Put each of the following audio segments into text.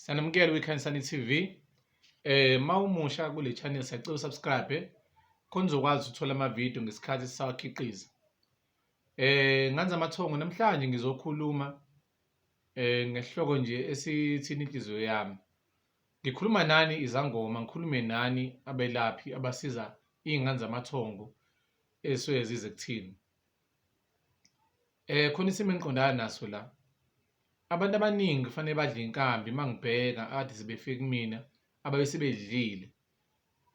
Sanamukela kwiKhanyisani TV. Mawumusha kule channel siyacela usubscribe khona uzokwazi ukuthola ama-video ngesikhathi sisawakhiqiza. Nganza amathongo namhlanje ngizokhuluma ngesihloko nje esithini inhliziyo yami. Ngikhuluma nani izangoma, ngikhulume nani abelaphi abasiza iy'ngane zamathongo ezisuke zize kuthina. Khona isimo engiqondana naso la. Abantu abaningi kufanele badle inkambi uma ngibheka akade sebefike kumina ababe sebedlile.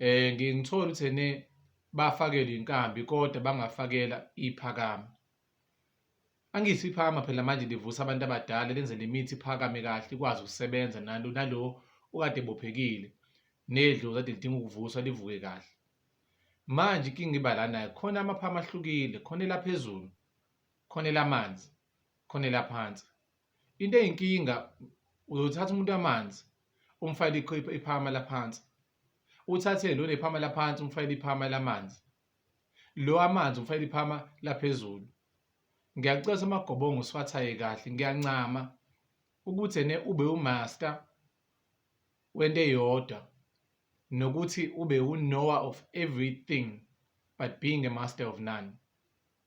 Ngiye ngithole ukuthi ene bafakelwe inkambi kodwa bangafakela iphakama. Angithi iphakama phela manje livusa abantu abadala lenze le mithi iphakame kahle ikwazi ukusebenza nalo nalo okade ebophekile nedlozi kade lidinga ukuvuswa livuke kahle. Manje inkinga iba lana khona amaphama ahlukile khona elaphezulu khona elamanzi khona elaphansi. Into eyinkinga uzothatha umuntu amanzi umfakele iphama laphansi, uthathe lo nephama laphansi umfakele iphama lamanzi, lo amanzi umfakele iphama laphezulu. Ngiyacela ukuthi amagobongo siwathaye kahle, ngiyancama ukuthi ene ube umaster wento eyodwa nokuthi ube u-knower of everything but being a master of none.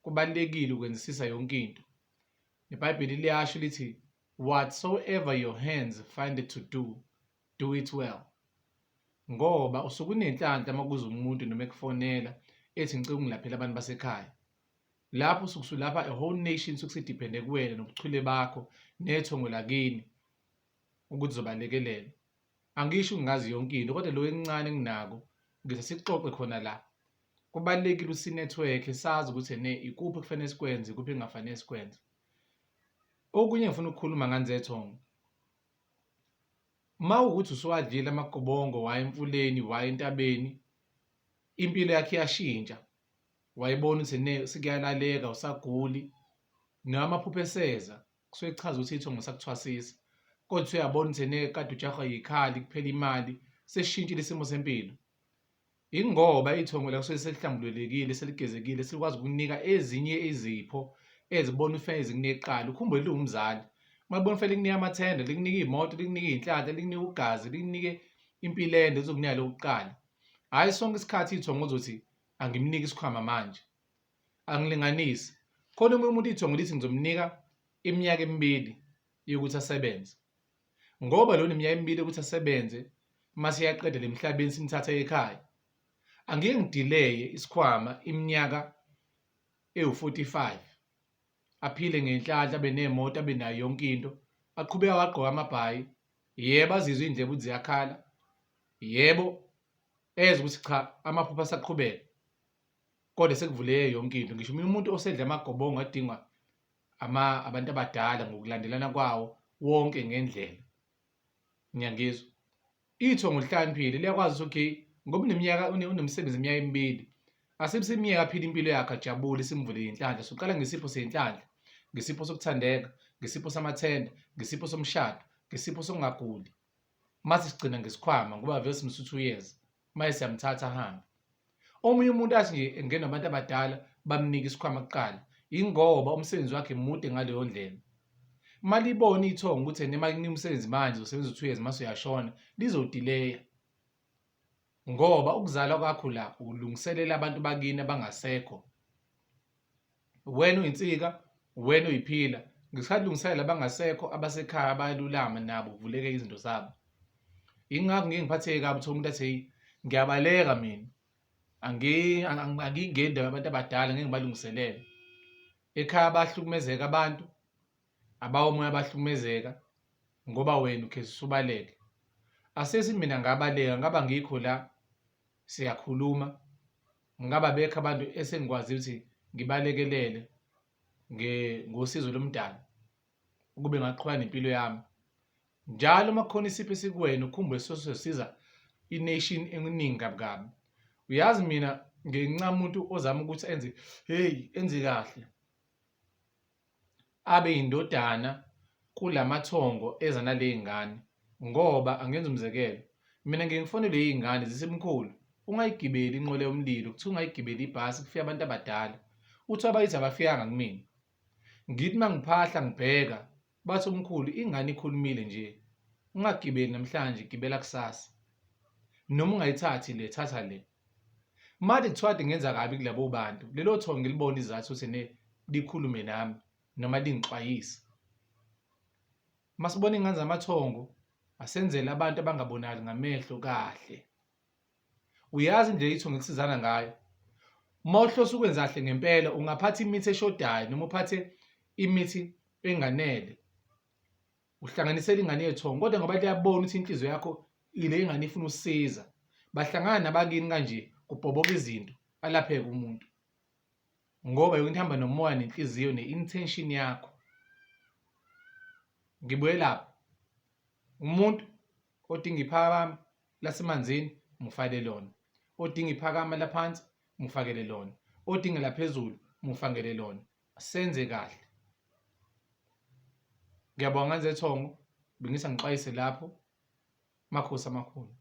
Kubalulekile ukwenzisisa yonke into. IBhayibheli liyasho lithi whatsoever your hands find it to do, do it well. Ngoba usuke unenhlanhla uma kuza umuntu noma ekufonela ethi ngicela ungilaphele abantu basekhaya. Lapho usuke usulapha a whole nation suke sidiphende kuwena nobuchule bakho nethongo lakini ukuthi uzobalekelela. Angisho ngingazi yonke into kodwa lo encane enginako ngithi sixoxe khona la. Kubalulekile ukuthi sinethiwekhe sazi ukuthi ene ikuphi ekufanele sikwenze ikuphi engafanele sikwenze. Okunye engifuna ukukhuluma ngani zethongo, uma ukuthi usuwadlile amagobongo waya emfuleni waya entabeni, impilo yakhe iyashintsha wayibona ukuthi ne sekuyalaleka usaguli noma amaphupho eseza kusuke kuchaza ukuthi ithongo sakuthwasisa kodwa usuyabona ukuthi ene kade ujahwa yikhali kuphela imali sesishintshile isimo sempilo. Ingoba ithongo la kusuke selihlambululekile seligezekile selikwazi ukunika ezinye izipho ezibona ufanele zikunike kuqala. Ukhumbule liwumzali uma libona ufanele likunike amathenda, likunike iy'moto, likunike iy'nhlanhla, likunike ugazi, likunike impilo ende lizokunika lokhu kuqala. Hhayi sonke isikhathi ithongo uzothi angimniki isikhwama manje, angilinganisi. Khona omunye umuntu ithongo lithi ngizomnika iminyaka emibili yokuthi asebenze. Ngoba lona iminyaka emibili ukuthi asebenze mase eyaqeda le mhlabeni simthatha ekhaya. Angike ngidileye isikhwama iminyaka ewu-45 aphile ngenhlanhla abe nemoto abe nayo yonke into aqhubeka wagqoka amabhayi yebo azizwe iy'ndlebe ukuthi ziyakhala yebo ezwe ukuthi cha amaphupho asaqhubeka kodwa sekuvuleke yonke into ngisho omunye umuntu osedla amagobongo adingwa ama abantu abadala ngokulandelana kwawo wonke ngendlela ngiyangizwa ithongo lihlakaniphile liyakwazi ukuthi okay ngoba uneminyaka unomsebenzi iminyaka emibili asimsimyeke aphile impilo yakhe ajabule simvule inhlanhla soqala ngesipho senhlanhla ngesipho sokuthandeka ngesipho samathenda ngesipho somshado ngesipho sokungaguli mase sigcina ngesikhwama ngoba vele simsu 2 years maye siyamthatha ahambe omunye umuntu athi nje engena abantu abadala bamnika isikhwama kuqala ingoba umsebenzi wakhe mude ngaleyo ndlela uma libona ithongo ukuthi ene uma kunika umsebenzi manje uzosebenza u-2 years mase uyashona lizodileya ngoba ukuzalwa kwakho la ulungiselela abantu bakini abangasekho Wena uyinsika, wena uyiphila. Ngesikhathi lungiselela abangasekho abasekhaya bayalulama nabo kuvuleke izinto zabo. Yingakho ngike ngiphatheke kabi uthola umuntu athi hey ngiyabaleka mina. Angingeni indaba yabantu abadala ngeke ngibalungiselele. Ekhaya bahlukumezeka abantu, abawomoya bahlukumezeka ngoba wena ukhetha usubaleke. Asesi mina ngabaleka ngaba ngikho la siyakhuluma Ngabe abekho abantu esengikwazi ukuthi ngibalekelele ngosizo lomdali ukube ngaqhubeka nempilo yami. Njalo uma kukhona isipho esikuwena ukhumbule sososiza i-nation eningi kabi kabi. Uyazi mina ngincama umuntu ozama ukuthi enze hey enze kahle. Abe yindodana kulamathongo eza naley'ngane ngoba angenza umzekelo mina ngike ngifonelwe iy'ngane zithi mkhulu ungayigibeli inqola yomlilo kuthiwa ungayigibeli ibhasi kufika abantu abadala uthi abayithi abafikanga kumina ngithi uma ngiphahla ngibheka bathi umkhulu ingane ikhulumile nje Ungagibeli namhlanje, gibela kusasa. Noma ungayithathi le, thatha le. Manje kuthiwa kade ngenza kabi kulabo bantu, lelo thongo ngilibona izathu ukuthi ne likhulume nami noma lingixwayise. Masibona ingane zamathongo asenzele abantu abangabonakali ngamehlo kahle. Uyazi indlela ithongo ekusizana ngayo. Uma uhlose ukwenza kahle ngempela ungaphatha imithi eshodayo noma uphathe imithi enganele. Uhlanganisela ingane yethongo kodwa ngoba liyabona ukuthi inhliziyo yakho ile ingane ifuna usiza. Bahlangana nabakini kanje kubhoboka izinto alapheke umuntu. Ngoba yonke into ihamba nomoya nenhliziyo ne-intention yakho. Ngibuye lapha. Umuntu odinga iphakama lasemanzini mufakele lona, odinga iphakama laphansi mufakele lona, odinga laphezulu mufakele lona. Senze kahle. Ngiyabonga Nzethongo, bengisa ngixwayise lapho. Makhosi amakhulu.